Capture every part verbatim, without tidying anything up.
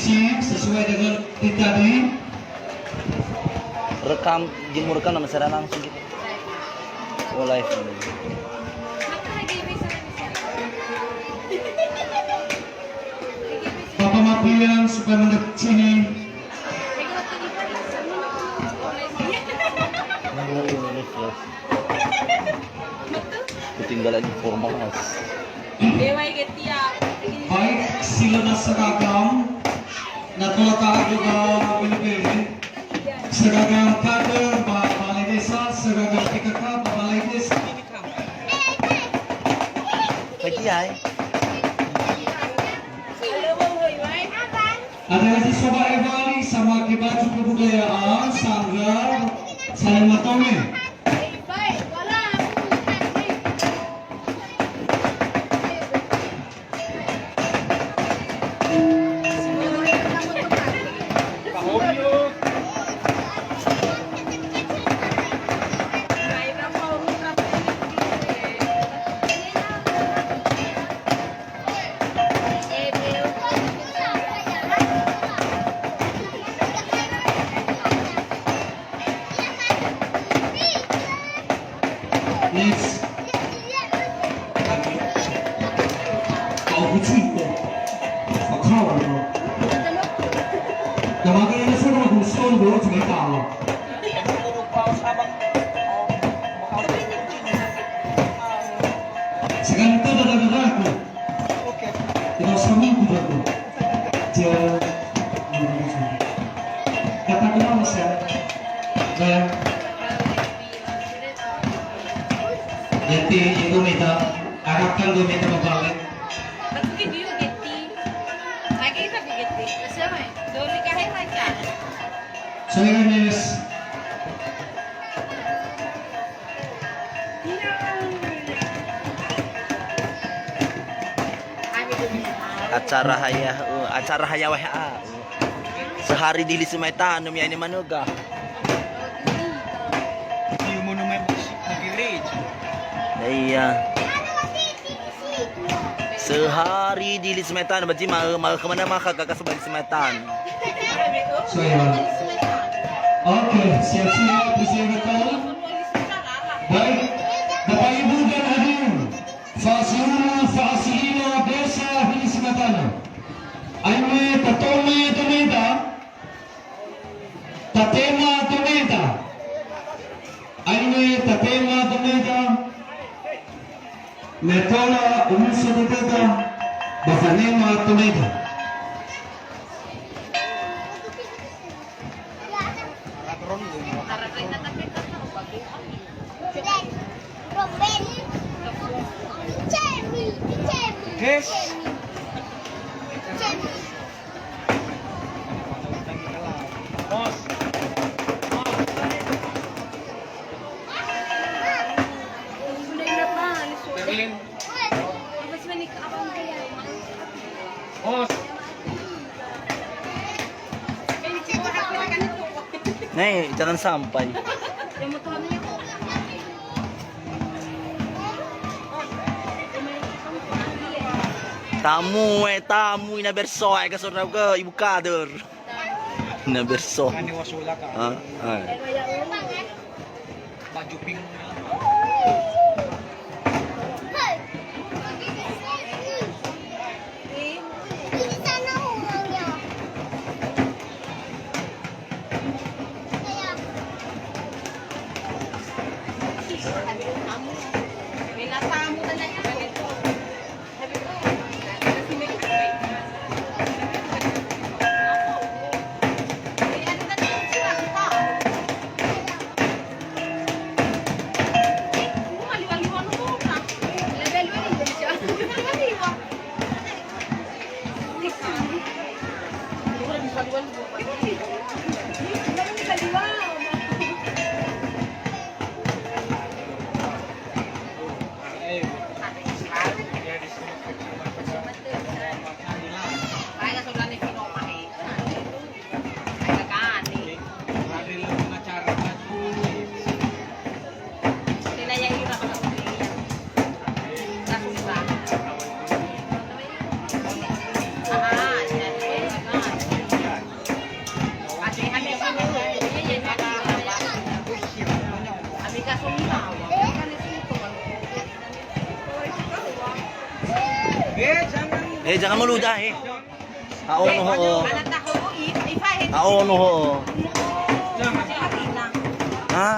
Sesuai dengan tadi. Rekam, dia mau rekam nama saya langsung gitu. Oh, live. Bapak Mapian supaya mendekat sini. Ketinggalan informasi. Baik, sila na seragam. Na tola ta'agu ba bele-bele. Seragam kader ba balai desa, seragam P K K ba balai desa. Bagi ai. Ada lagi coba Evali sama ke baju kebudayaan, sanggar, saling matome. Next. Kau kucing kau. Kau kawan kau. Dah makan ini semua aku stone bro, cuma tahu. Sekarang kita dah dengar aku. Tidak usah minggu aku. Jangan. Kata kenapa saya? Saya. Geti, itu minta, arahkan dua meter kembali. Aku ke dulu, Geti. Lagi tak, Geti? Siapa? Doni kahai macam. Saya Ganes. Acara haya, uh, acara haya W H A. Sehari di Lisumai Tanum ya ini manöga. Di monumen di gereja. Iya. Sehari di Lisumai Tanum, berarti mau, mau ke mana mah, kakak sebagai Lisumai Tanum. Saya. Oke, siap-siap, disiagakan. Baik, Bapak Ibu dan hadirin, fa'asiulu, fa'asi'ila, desa Hili Simatana. Aine tatone tometa, tatema tometa. Aine tatema tometa. Me tola umuso teteta, ba fanema tometa. Yes. Berlin. Nih, jangan sampai. Tamu, eh, tamu ina bersoe ke saudara ke Ibu Kader. Ina bersoe. Ah, ah. Baju pink. Eh, jangan meludah, eh. Ha'ono ho'o. Ha'ono ho'o. Ha?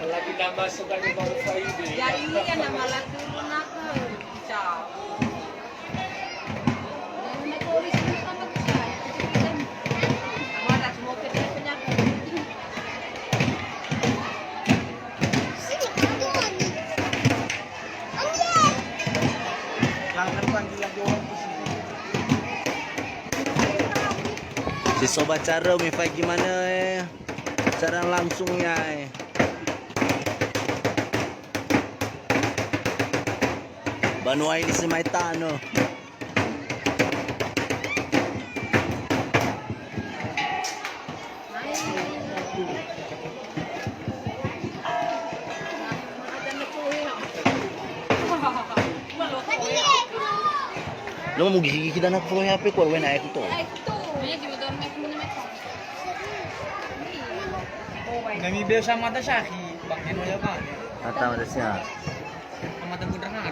Lagi nama suka di Bang Faidi. Ya, iya, nama lagu Lunaka. Ciao. Si sobat cara, mifaigi manö, eh. Siaran langsung ya, eh. Banua ini semai tanah. Lo mau gigi-gigi dan aku follow H P ku, arwena aku to. Nami beo sama ta sakhi, bang Eno ya, Bang. Mata mata siap. Mata Bundaran.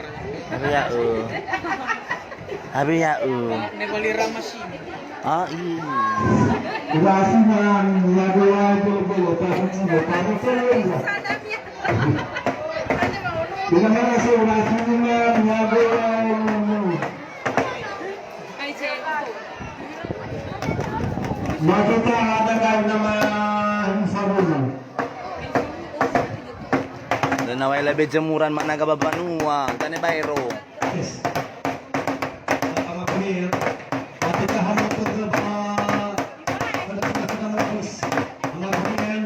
Tapi ya, uh. Tapi ya, uh. Ne bali ramasi. Ah, iya. Urasi man, ya doa itu, itu, itu, itu, itu. Dengan mana sih urasi man, ya doa itu. Maka ada nama Sabun. Lö nawai lebe jemuran ma'naga ba banua, tane baero. Yes. Sama kami ya. Maka hamba tetap, ah, pada tengah-tengah terus. Sama kami ya.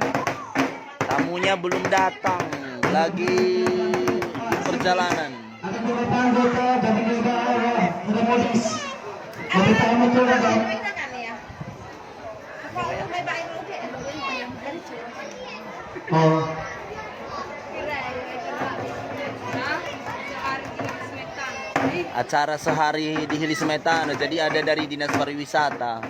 Tamunya belum datang, lagi di perjalanan. Ada beberapa anggota dari negara, ada modis. Ada tamu tuh, ada. Oh. Acara sehari di Hili Semetano, jadi ada dari Dinas Pariwisata.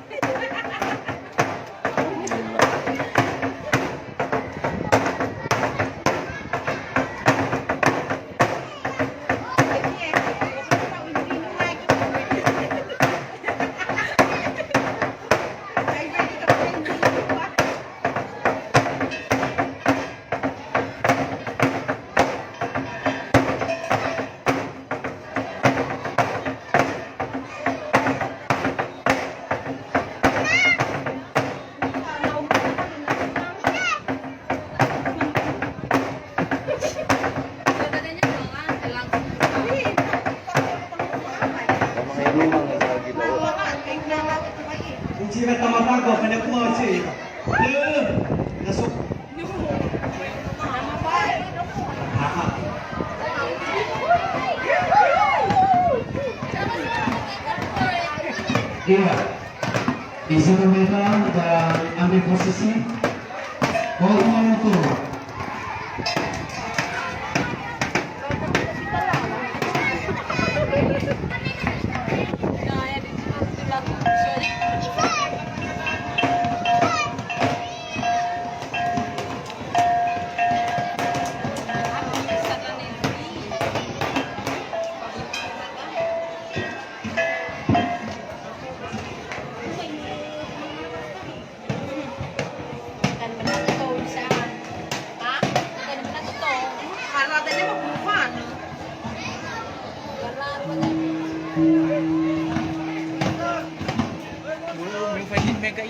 Kunci kata mata kau, kena kuah cik. Masuk. Iya. Di satu meter dan ambil posisi. Oh, iya, betul. Abe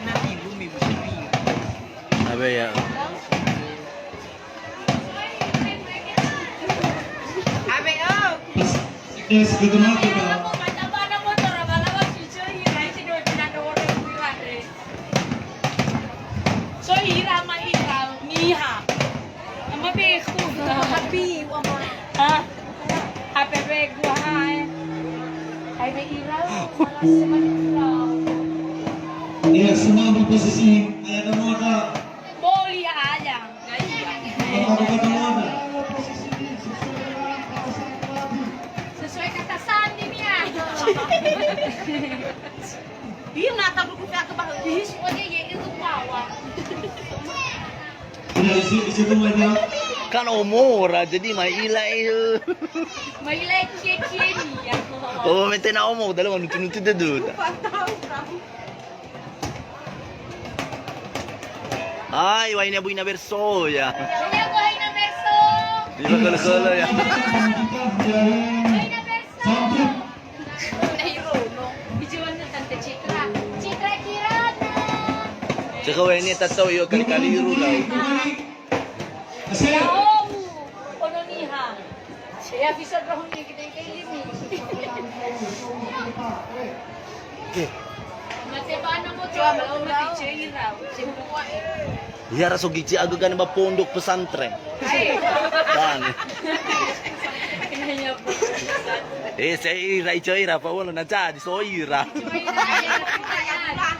ya. Yes, good morning, Kak. So ira ma ira niha. Ama beku. Happy, ama. Ha? Happy beku, hai. Hai be ira, malah semangat ira. Iya, semua ambil posisi. Ayah dan Muada. Boleh aja. Apa kata Muada? Sesuai kata sandi nia. Ih, nata buku pea ke bahas. Ih, semua dia ye itu bawa. Udah isi, isi tuh aja. Kan omora, jadi mai ila, eh. Mai ila cie-cie nia. Oh, mete na omo, dalam nutu-nutu dulu. Lupa tahu, Bro. Hai, wahine Bu Ina Berso, ya. Iya, Bu Ina Berso. Di kala-kala, ya. Bu Ina Berso. Nah, Irono. Bijuan Tante Citra. Citra Kirana. Ceka wahine tatau yo kali-kali ru lah. Ya, oh, ono niha. Ya, bisa dong, kita ini. Mate bana mo coba, mate cera. Semua, eh. Ya, raso gici aga gane ba pondok pesantren. Hai. Kan. Iya, iya, pondok pesantren. Eh, saya ira, ica ira, Pak Wolo, na jadi, so ira. Cuma ira, ya, kita ya, Pak.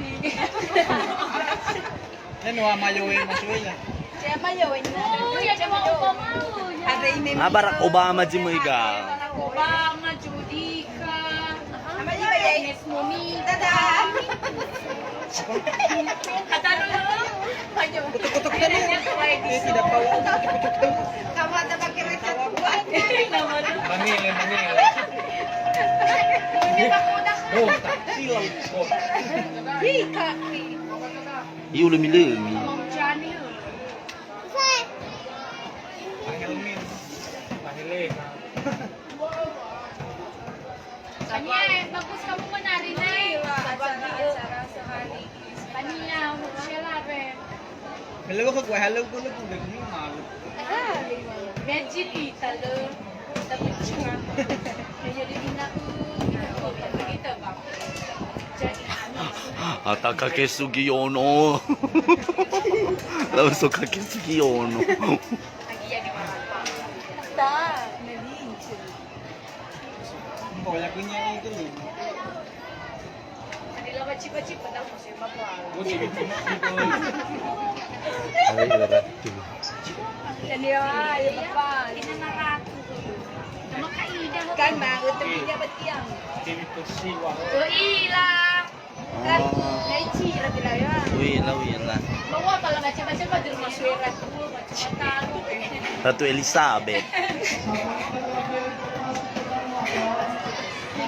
Nenu ama yowe masuila. Cema yowe na. Oh, ya, cuma Obama, oh, ya. Ada ini. Ah, Barack Obama jimui ga. Barack Obama, Judika. Ama yowe. Ines Moni. Dadah. Kata dulu. Ayo. Kutuk-kutuk dulu. Ini tidak tahu. Kutuk-kutuk dulu. Kamu ada pakai receh buat. Nama tu? Bangil, bangil. Oh, tak silau. Oh. Hi, kaki. Iu lemi-lemi. Pak Helmi, Pak Hele. Tania, eh, bagus kamu menari, Nay. Iya, acara, acara sehari. Tania, mau ke Sheila, Be. Hello, aku hello, aku hello, aku malu. Ah, gaji kita, lo. Tapi cuma. Jadi bina, uh, begitu, Bang. Jadi, anu. Ata kake sugiono. Langsung kake sugiono. Lagi ya di mana, Pak? Tak, nelincir. Bola punya itu nih. Ada lama cipa-cipa, tak masih apa-apa. Ayo, berat tuh. Dan dia, ya, Bapak. Ini naratu. Sama Kak Ida. Kan, Bang, untuk dia bertiang. Tim itu sih, wah. Oh, iya. Kan, oh. Naici, rabi-rabi, ya. Wih, lah, wih, lah. Bawa kalau macam-macam, di rumah suara tuh, macam-macam. Ratu Elizabeth.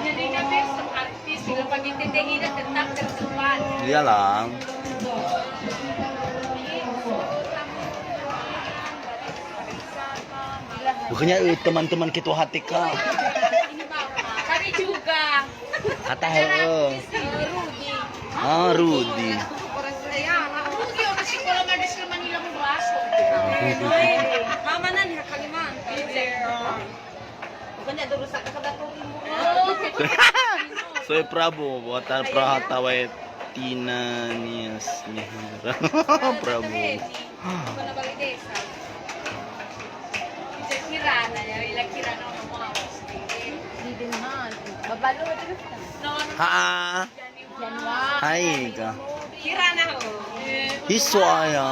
Jadi, kan, artis, kalau pakai tete, kita tetap tersimpan. Iyalah. Makanya, eh, teman-teman ketua H T K. Kami juga. Kata, heeh. Rudi. Ah, Rudi. Rudi orang sekolah Madrasah Manila Membaso. Mama nani Kalimantan. Bukannya ada rusak ke dapur. Soe Prabu, buatan Prahata wae Tina Nias Mihara. Prabu. Bukan balik desa. Kirana ya, ila Kirana ono mau. Di dengan. Babalu terus kan? No, no. Ha. Januari. Hai, Kak. Kirana, oh. Iso ya.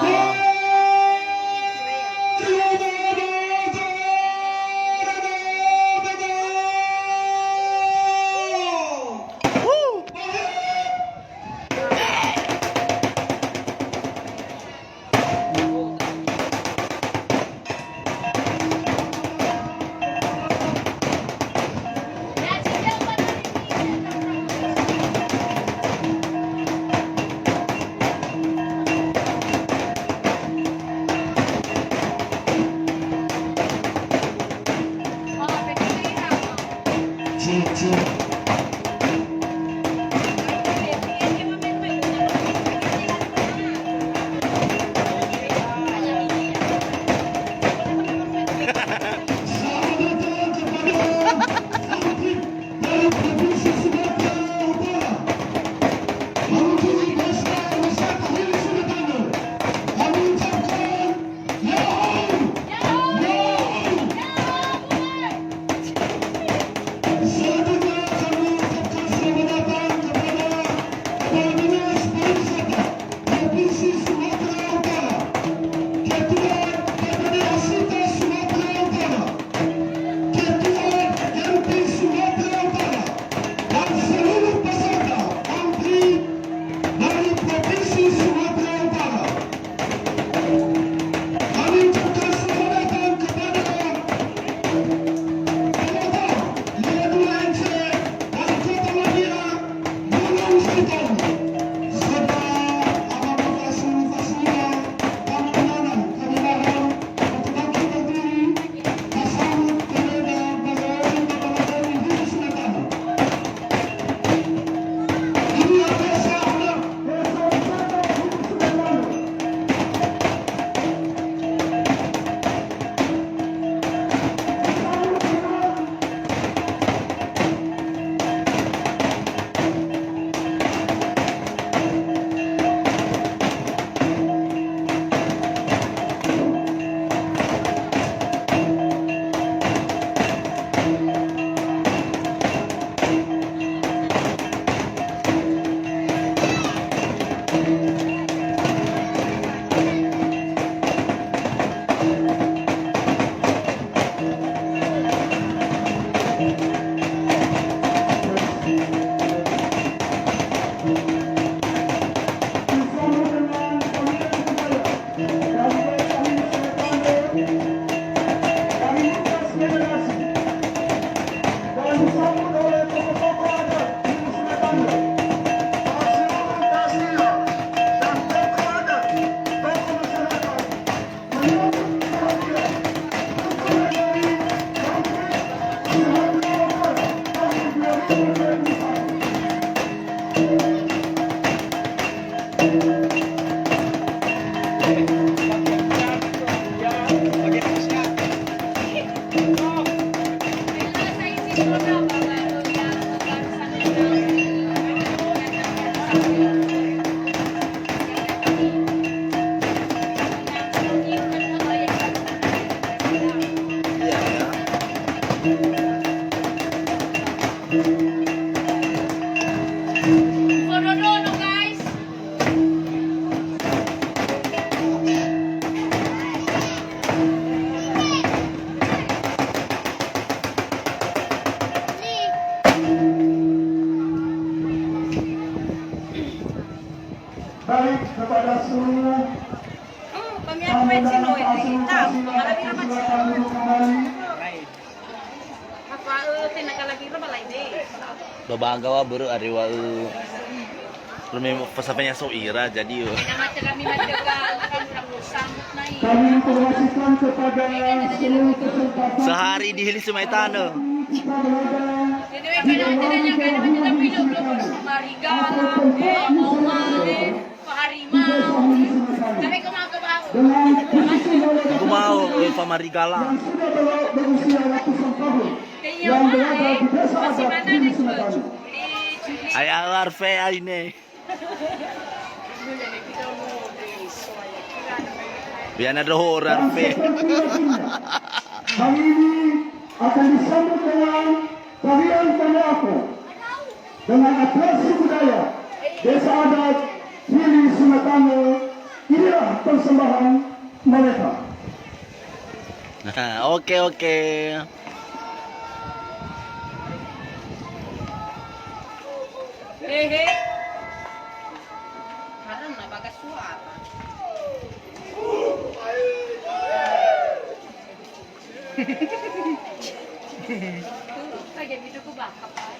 Baik, kepada seluruh Oh, pamiaru tamu wetsi no, eh, fasilitasi tamu, yang malam ini bersilakan duduk kembali. Apa, eh, tena kala biro balai deh. Ba bangga wa börö arewa'ö. Rumi fasafanya so ira, jadi, eh. Kami informasikan kepada seluruh peserta. Sehari di hili semai tanah. Kita berada di Rumah Negara Hulu Hulu Semeton. Atau tempat wisata Harimau. Tapi kau mau ke bawah. Aku mau, eh, Famarigala. Yang sudah ber-, berusia ratusan tahun. Yang berada di desa adat Hulu Semeton. Ayah Arfe aine. Biar ada orang. Dan seperti biasanya, hari ini akan disambut dengan tarian Tanoako dengan atraksi budaya Desa Adat Hili Sumatane. Inilah persembahan mereka. Oke, oke. Hehe. Karena bagas suara. Tuh, kayak gitu ku bakap, Pak.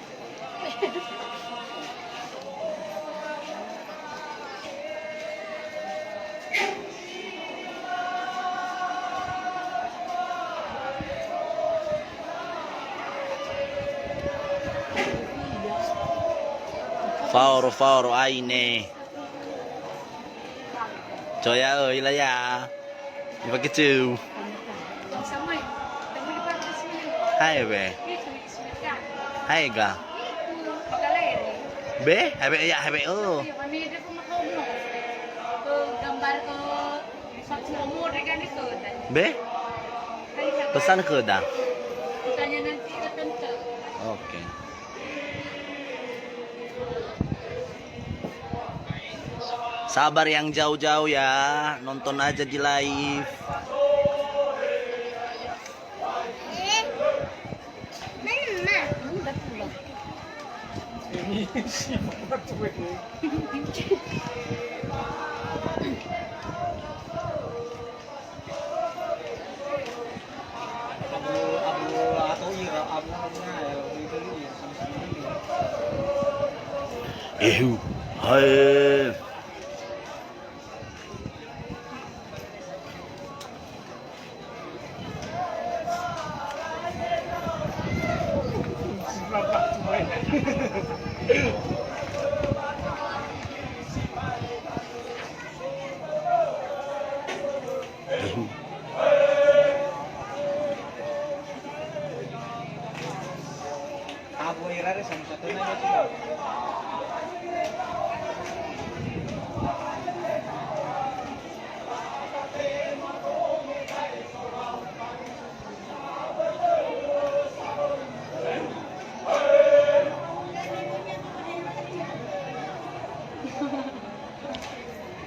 Faoro, faoro, aine. Coya, oi, la ya. Ipake ceu. Hai, be. Hai, ga. Be, hai, be, ya, hai, be, oh. Be? Pesan khöda. Oke. Sabar yang jauh-jauh ya, nonton aja di live. Ini si Bapak tuh. Abu, abu, atau ira, abu, abu, nah, ya, itu, iya, sama-sama ini. Ehu, hai. Abu irare sama satu nanya juga.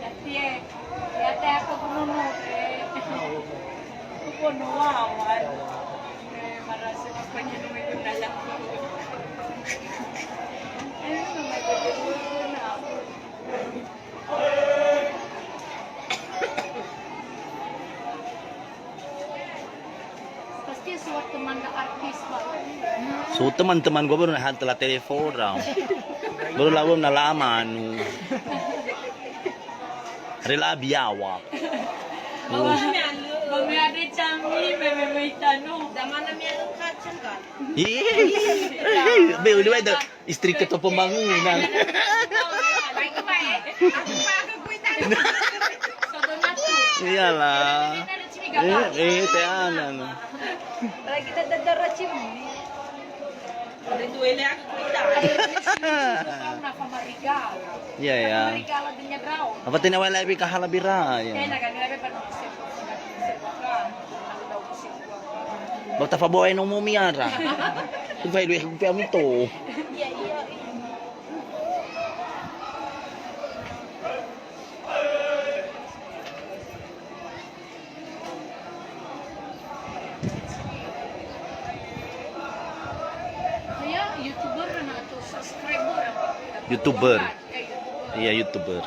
Ya'ia, ya'ia aku gubernur, eh. Aku gubernur wawan. Eh, marasa aku punya nama itu dah laku. Eh, nama itu gubernur. Pasti suat teman artis, Pak. So teman-teman gua baru nahan telah telepon, dong. Baru lalu na lama, anu. Rela biawak. Bawa kami anu. Me andre cami, me, me, me itano. Zamana me anu kacang kan? Ih, be udah itu istri ketua pembangunan. Baik, baik. Aku pakai kuitan. Soto natu. Iyalah. Kita ada cumi gagal. Eh, eh, teh anan. Lagi kita ada cumi. Ada dua ele aku kuitan. Ada cumi, soto natu, marigala. Iya, ya. Marigala dengan rawa. Apa tena wala bi kahala bira, ya. Tena kan, ada pada musim, musim, musim, musim. Ba tafabu'e nomo miara. Tufai due kupe amito. Iya, iya. Saya YouTuber kan atau subscriber apa? YouTuber. Ya, YouTuber. Iya, YouTuber.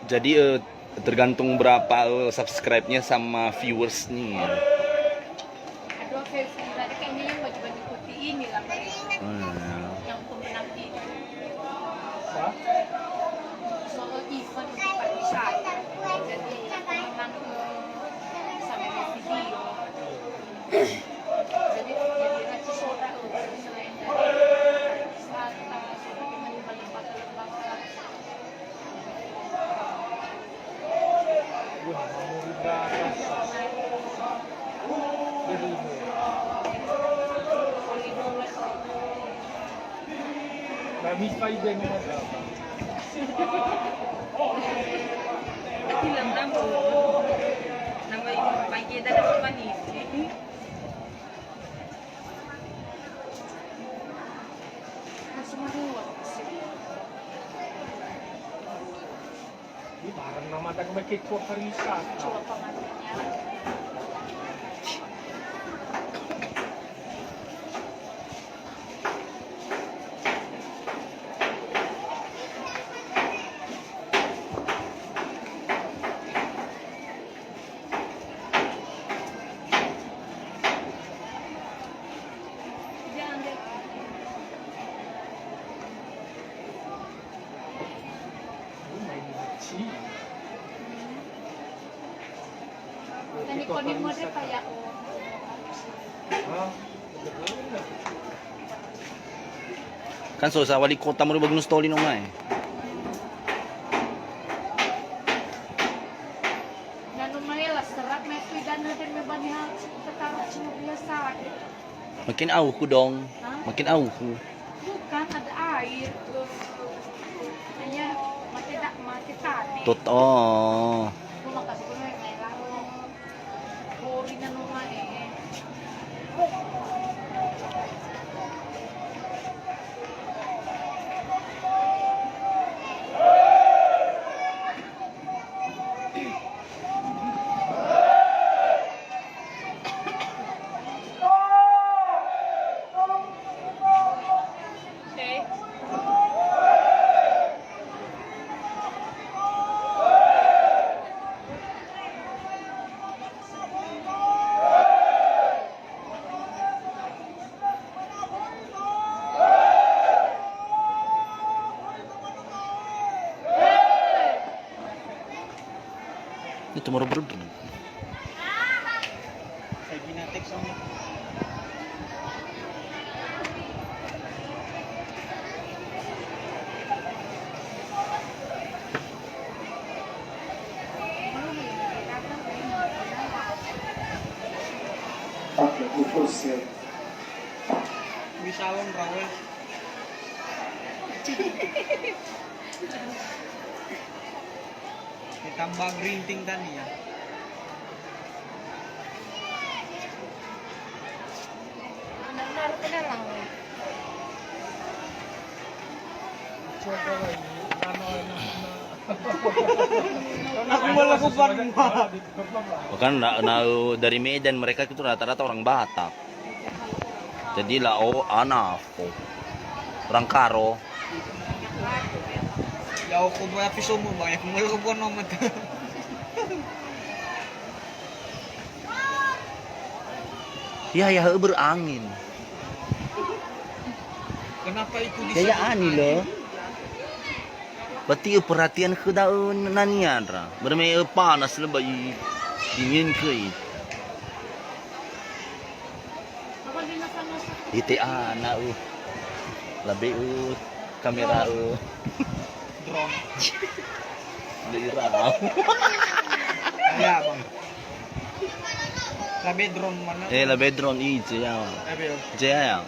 Jadi, eh, tergantung berapa, eh, subscribe-nya sama viewers-nya. Aduh, saya sebenarnya kayaknya yang baju-baju putih inilah mereka. Hmm. Yang pemenang itu. Hah? Soal event di pariwisata. Jadi, yang pemenang, eh, sama video. Jadi, jadi raci soda, eh, selain dari pariwisata, soda dengan lembaga-lembaga. Ini barang nama tak pakai ketua pariwisata. Kan so sa wali kota mori bagus toli no mai. Na no mai la serak mai kui dana dan me bani hal tetara cuma biasa. Makin auhu dong. Hah? Makin auhu. Bukan, ada air. Hanya mate dak, mate tadi. Tot, oh. Cuma kasih gue main lalu. Boring anu mae. Itu moro berudru. Oke, pukul siap. Di salon rawe. Ditambah gerinting tadi ya. Benar-benar kenal lah. Coba lagi. Aku malah kupan. Bahkan na, na, dari Medan, mereka itu rata-rata orang Batak. Jadi lao anafo. Orang Karo. Ya, aku buat api sumur, Bang. Aku mulai ke buat nomor. Ya, ya, berangin. Kenapa itu di Ya, ya, situ ani angin? Loh. Berarti, eh, perhatian khöda, eh, naniara. Berme, eh, panas lö ba i. Dingin kui. Di T A ana'u. Labe'u kamera'u. Drone. Lirau. Ya, Bang. Labe drone mana? Eh, labe drone i, ya. Labe. Ya, ya.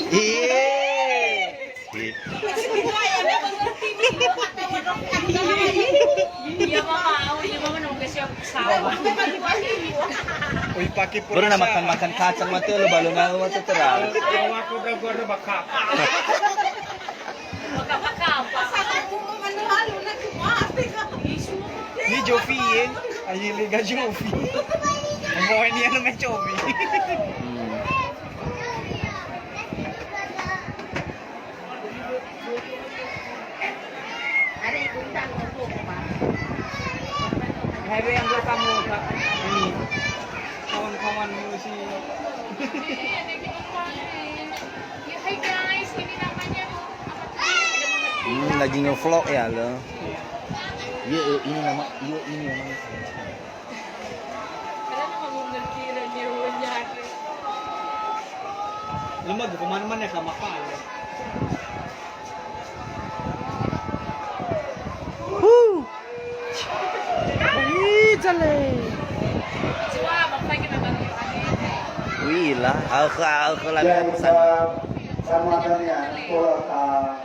Iya. Iya, Mama, oh, iya, Mama, nunggu siap pesawat. Oi, pakai. Baru na makan-makan kacang mate lo, balu na mate terang. Awak udah gua ada bakap. Bakap-bakap. Ni Jovi, ya. Ayo, lega Jovi. Mau ini yang namanya Jovi. Hmm. Hari yang kamu, Kak, ini, kawan-kawanmu si. Hai guys, ini namanya apa tuh? Hmm, lagi nge-vlog ya lo. Iya, eh, ini nama, iya, ini namanya. Karena mau ngerti dan dia punya. Lu mah gitu, mana-mana sama apa ya? Huh. Wih, jale. Wih lah, aku, aku lah. Ya, kita sama adanya, tolak, ah.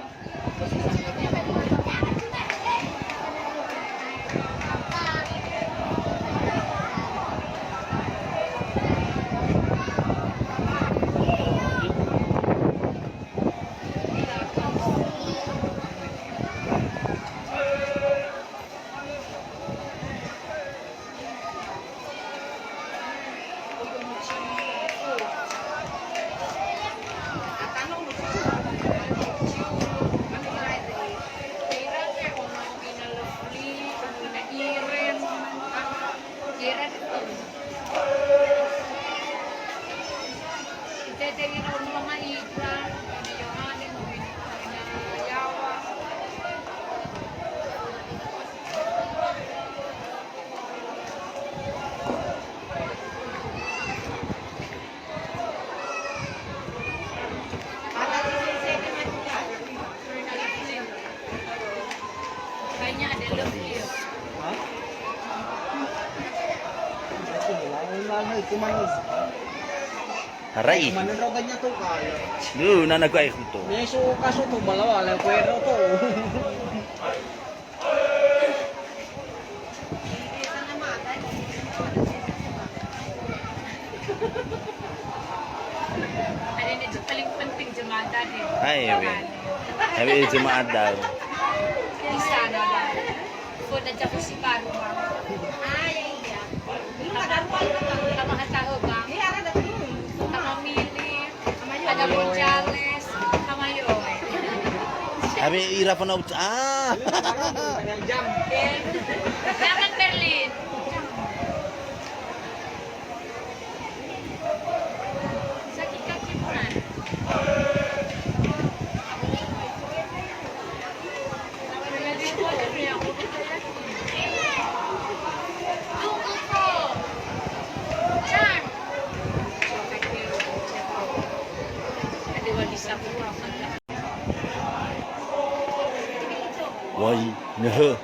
Harai. Mana ndrao ganya to kaya. Duh, nana gua itu. Meso kaso to balawa le kuero to. Ada yang paling penting jemaah tadi. Hai, weh. Habis jemaah dah. Di sana lah. Kau dah jauh si baru, Bang. Ah, ya, iya. Belum ada ruang, Bang. Sama Hatta, Bang. Iya, ada dulu. Sama Mili. Ada Gonzales, sama yo. Abi ira fana ut-, ah. Jangan Berlin. Sakit kaki pun. Wai, nöhö.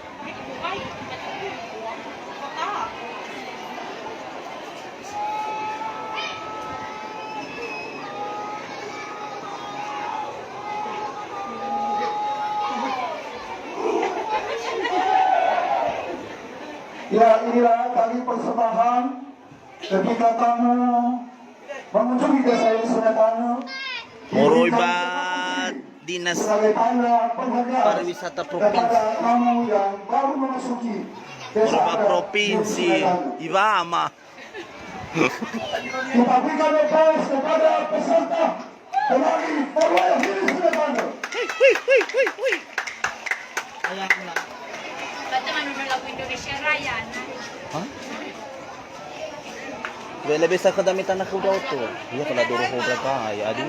Ya, inilah tali persembahan ketika tamu mengunjungi desa ini, Sungai Tanah. Moroi ba Dinas Pariwisata Provinsi. Kepada tamu yang baru memasuki desa adat Provinsi Sungai Tanah. Iwama. Kita berikan aplaus kepada peserta kembali Parwaya Finish Lebanon. Hah? Wele bisa kada mita na kuda oto. Iya, kalau doro hoda kai. Aduh.